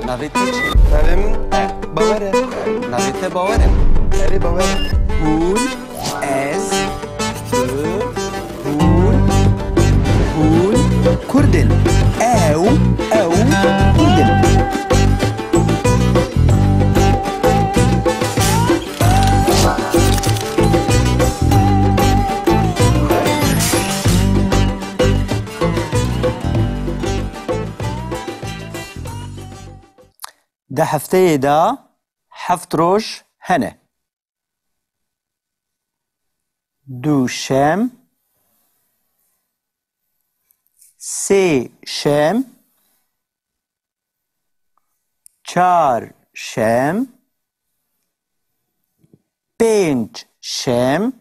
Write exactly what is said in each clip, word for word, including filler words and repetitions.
Navê te çi? Navê min Bawer e. Navê te Bawer e? Erê, Bawer e. Hûn, ez, tu, hûn, hûn Kurd in. Ew, ew Kurd in. Di hefteyê de heft roj hene. Duşem, sêşem, çarşem, pêncşem,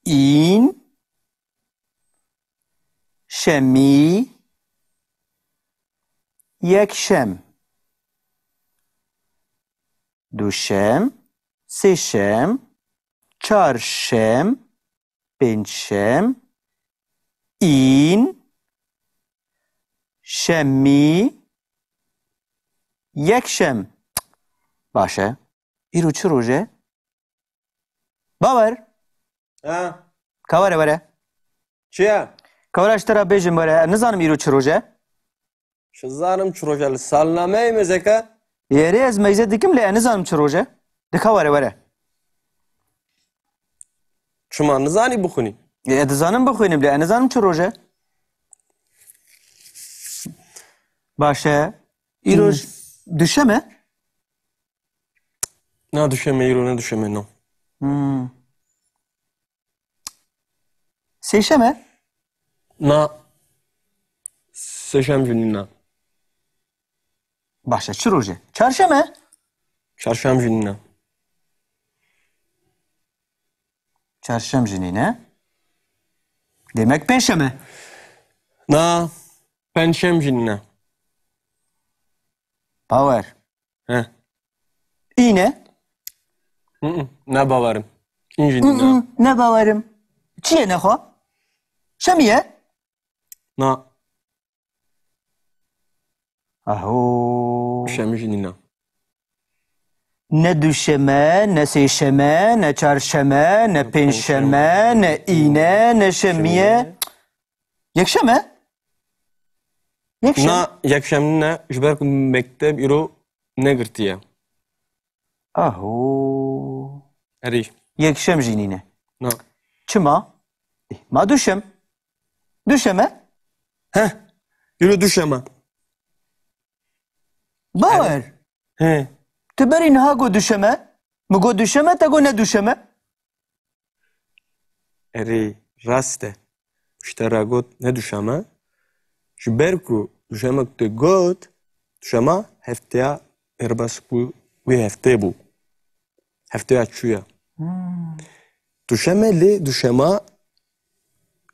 în, şemî, yekşem, duşem, sêşem, çarşem, pêncşem, în, şemî, yekşem. Baş e. Îro çi roj e? Bawer. Ha? Ka were, were. Çi ye? Ka were, ji te re bêjim, were. Nizanim îro çi roj e? Nizanim çi roj e, li salnameyê mêze ke. Erê, ez mêze dikim, lê ez nizanim çi roj e. Dika were, were. Çima nizanî bixwînî? Ê, ez dizanim bixwînim, lê ez nizanim çi roj e. Baş e. Îro Hmm. duşem e? Na duşeme, îro ne duşeme, no. Hmm. Sêşem e? Na. Sêşem jî nîne. Baş e, çi roj e? Çarşem e? Çarşem jî nîne. Çarşem jî nîne. Demek pêncşem e? Na. Pêncşem jî nîne. Bawer. He. În e? Hı hı, ne bawerim. În jî Hı nîne. hı, ne bawerim. Çi ye nexwe? Şemî ye? Na. Aho. Şemî jî nîne. Ne duşeme, ne sêşeme, ne çarşeme, ne pêncşeme, ne în e, ne şemî ye. Yekşem e? Yekşem. Na, yekşem nîne, ji ber ku mekteb îro negirtiye. Aho. Erê. Yekşem jî nîne. Na. Çima? Eh, ma duşem. Duşem e? Heh. Îro duşem e. Bawer. He. Tu berî niha got duşem e. Min got duşem e, te got ne duşem e. Erê, rast e. Ji te re got ne duşem e. Ji ber ku duşemek tu got, duşema hefteya mêrbas bû, wê heftê bû. Hefteya çûye. Hmm. Duşeme lê duşema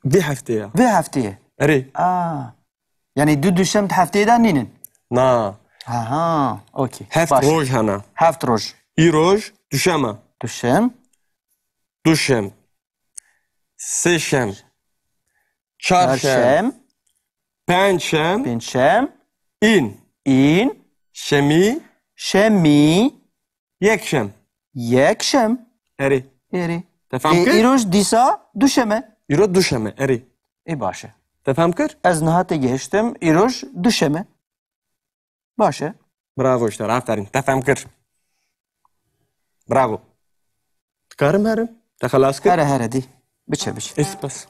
vê heftê ye. Vê heftê ye. Erê. A. Yanî du duşem di hefteyê de nînin? Na. Aha, okey. Heft Baş. roj hene. Heft roj. Îroj duşeme. Duşem. Duşem. Sêşem. Çarşem. Çarşem. Pêncşem. Pêncşem. În. În. Şemî. Şemî. Yekşem. Yekşem. Erê. Erê. Te fam Ê, kir? Îroj dîsa duşem e. Îro duşem e, erê. Ê baş e. Te fam kir? Ez niha têgihiştim, îroj duşem e. Baş e. Bravo ji te re, aferîn. Te fem kir. Bravo. Dikarim herim? Te xelas kir? Here, here, dî. Biçe, biçe. Ê, spas.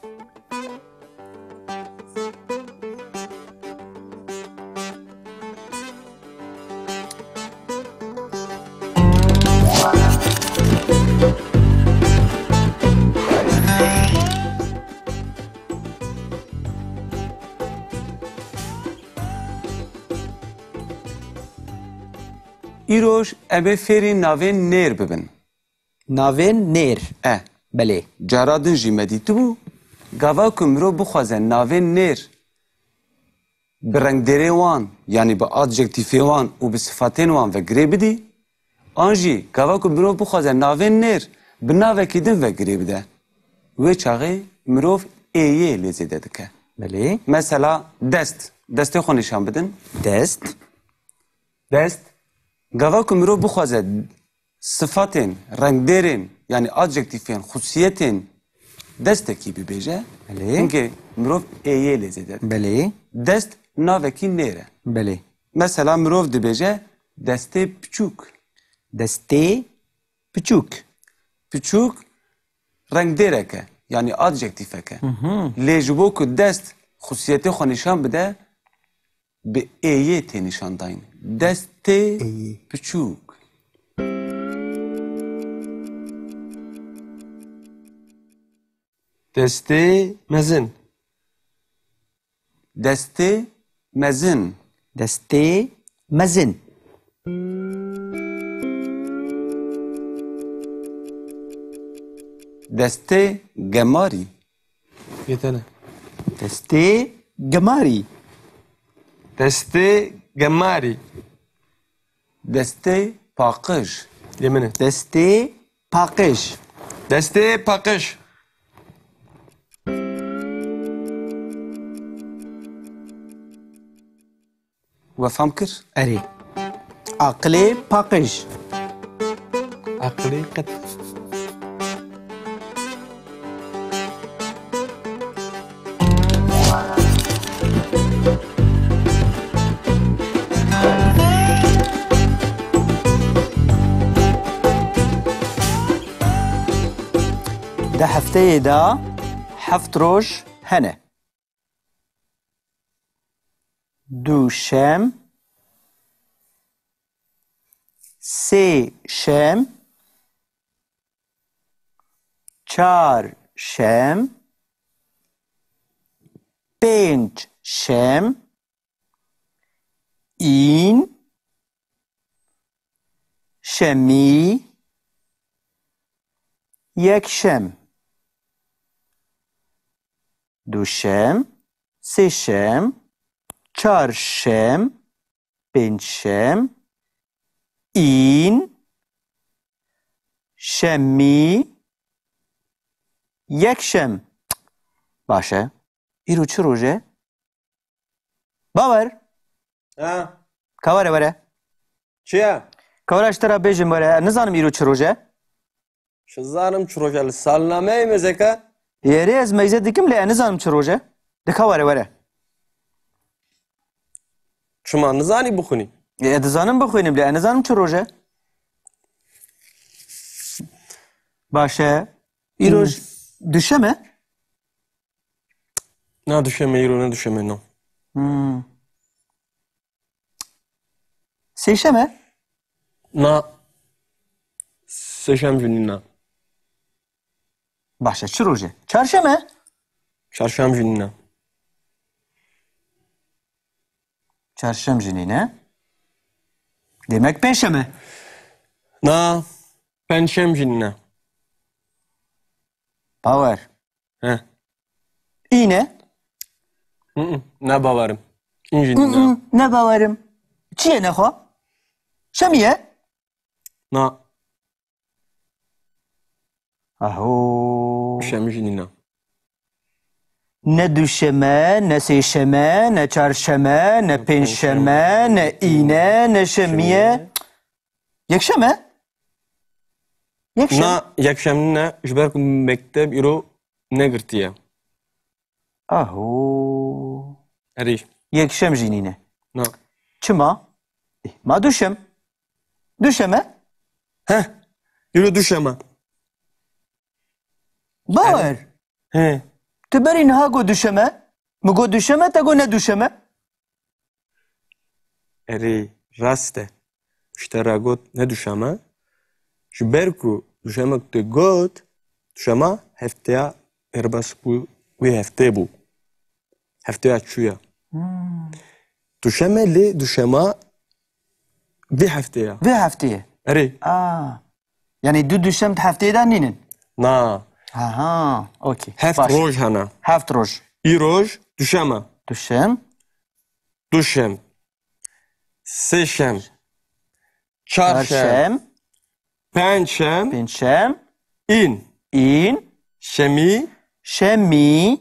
Îroj em ê fêrî navên nêr bibin. Navên nêr? E. Belê. Cara din jî me dîtibû, gava ku mirov bixwaze navên nêr bi rengdêrê wan, yanî bi adjektîfê wan û bi sifatên wan ve girê bidî, an jî gava ku mirov bixwaze navên nêr bi navekî din ve girê bide, wê çaxê mirov êyê lê zêde dike. Belê. Mesela dest. Destê xwe nîşan bidin. Dest. Dest. Gava ku mirov bixwaze sifatên, rengdêrên, yanî adjektîfên, xusiyetên destekî bibêje, Belê. Çimkî mirov êyê lê zêde dike. Belê. Dest navekî nêr e. Belê. Mesela mirov dibêje destê piçûk. Destê piçûk. Piçûk rengdêrek e, yanî adjektîfek e. Hı hı. Lê ji bo ku dest xusiyetê xwe nîşan bide, bi êyê tê nîşan dayîn. Destê Êyê. Piçûk. Destê mezin. Destê mezin. Destê mezin. Destê gemarî. Yê te ne. Destê gemarî. Destê gemarî. Destê paqij. Yê min e. Destê paqij. Destê paqij. We fam kir? Erê. Aqilê paqij. Aqilê qet. Di hefteyê de heft roj hene. Duşem, sêşem, çarşem, pêncşem, în, şemî, yekşem, duşem, sêşem, çarşem, pêncşem, în, şemî, yekşem. Baş e. Îro çi roj e? Bawer. Ha. Ka were were. Çi ye? Ka were ji te re bêjim were. Ez nizanim îro çi roj e. Şizanim çi roj e, li salnameyê mêzeke? Erê, ez meyze dikim lê ez nizanim çi roj e. Dika were were. Çima nizanî bixwînî? Ê, ez dizanim bixwînim lê ez nizanim çi roj e. Baş e. Îroj Hmm. duşem e? Na duşem e, îro ne duşem e, no. Hmm. Sêşem e? Na. Sêşem jî nîne. Baş e, çi roj e? Çarşem e? Çarşem jî nîne. Çarşem jî nîne. Demek pêncşem e? Na. Pêncşem jî nîne. Bawer. He. Îne? Hı hı, ne bawerim. În jî nîne. Hı hı, ne bawerim. Çi ye nexwe? Şemî ye? Na. Aho. Şemî jî nîne. Ne duşeme, ne sêşeme, ne çarşeme, ne pêncşeme, ne îne, ne şemî ye. Yekşem e? Yekşem. Na, yekşem nîne, ji ber ku mekteb îro negirtiye. Aho. Erê. Yekşem jî nîne. Na. Çima? Eh, ma duşem. Duşem e? Heh. Îro duşem e. Bawer. He. Tu berî niha got duşem e? Min got duşem e, te got ne duşem e? Erê, rast e. Ji te re got ne duşem e. Ji ber ku duşemek tu got, duşema hefteya erbas bû, wê heftê bû. Hefteya çûye. Hmm. Duşem e lê duşema vê heftê ye. Vê heftê ye? Erê. A. Yanî du duşem di hefteyê de nînin? Na. Aha, okey. Heft Baş. roj hene. Heft roj. Îroj duşem e. Duşem. Duşem. Sêşem. Çarşem. Çarşem. Pêncşem. Pêncşem. În. În. Şemî. Şemî.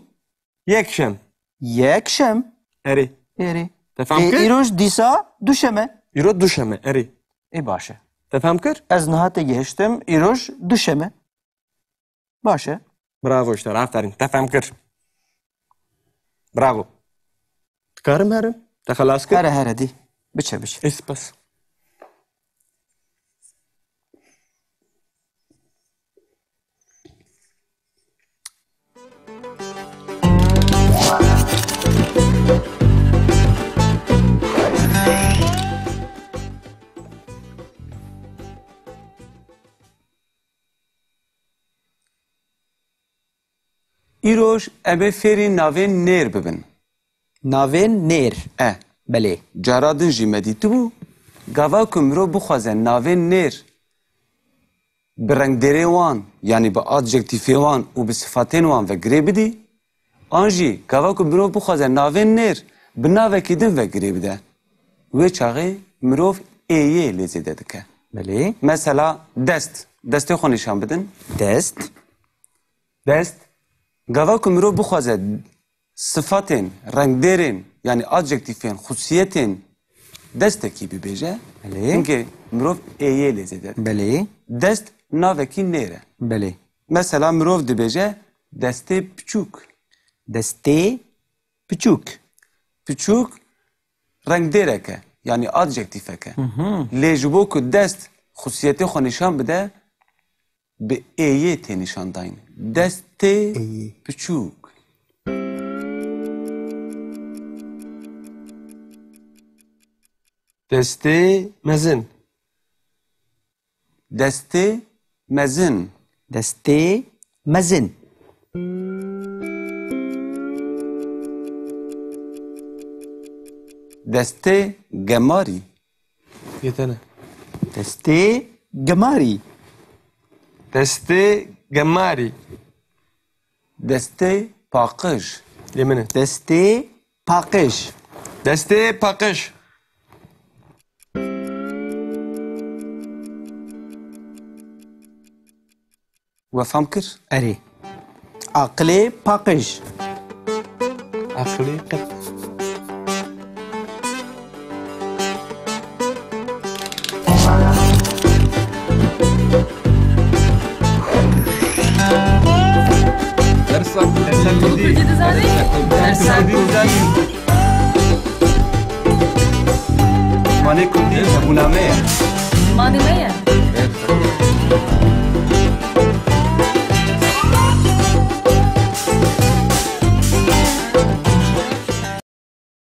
Yekşem. Yekşem. Erê. Erê. Te fam Ê, kir? Îroj dîsa duşem e. Îro duşem e, erê. Ê baş e. Te fehm kir? Ez niha te gihiştim, îroj duşem e. Baş e. Bravo ji te re, aferîn. Te fehm kir. Bravo. Dikarim herim? Te xelas kir? Here, here, dî. Biçe, biçe. Ê, spas. Îroj em ê fêrî navên nêr bibin. Navên nêr. E. Belê. Cara din jî me dîtibû, gava ku mirov bixwaze navên nêr bi rengdêrê wan, yanî bi adjektîfê wan û bi sifatên wan ve girê bidî, an jî gava ku mirov bixwaze navên nêr bi navekî din ve girê bide, wê çaxê mirov ê yê lê zêde dike. Belê. Mesela dest. Destê xwe nîşan bidin. Dest. Dest. Gava ku mirov bixwaze sifatên, rengdêrên, yanî adjektîfên, xusiyetên destekî bibêje, Belê. Hinkê mirov ê yê lê zêde dike. Belê. Dest navekî nêr e. Belê. Mesela mirov dibêje destê piçûk. Destê piçûk. Piçûk rengdêrek e, yanî adjektîfek e. Hı hı. Lê ji bo ku dest xusiyetê xwe nîşan bide, bi ê yê tê nîşandayîn. Destê Ê yê. Piçûk. Destê mezin. Destê mezin. Destê mezin. Destê gemarî. Yetene. Destê gemarî. Destê gemarî. Destê paqij. Lê min e. Destê paqij. Destê paqij. We fam kir? Erê. Aqilê paqij. Aqilê qet. Dersa, dersa Kurdî. Kurdî dizanî? Dersa Kurdî. Dersa Kurdî. Zimanê Kurdî hebûna me ye. Zimanê me ye.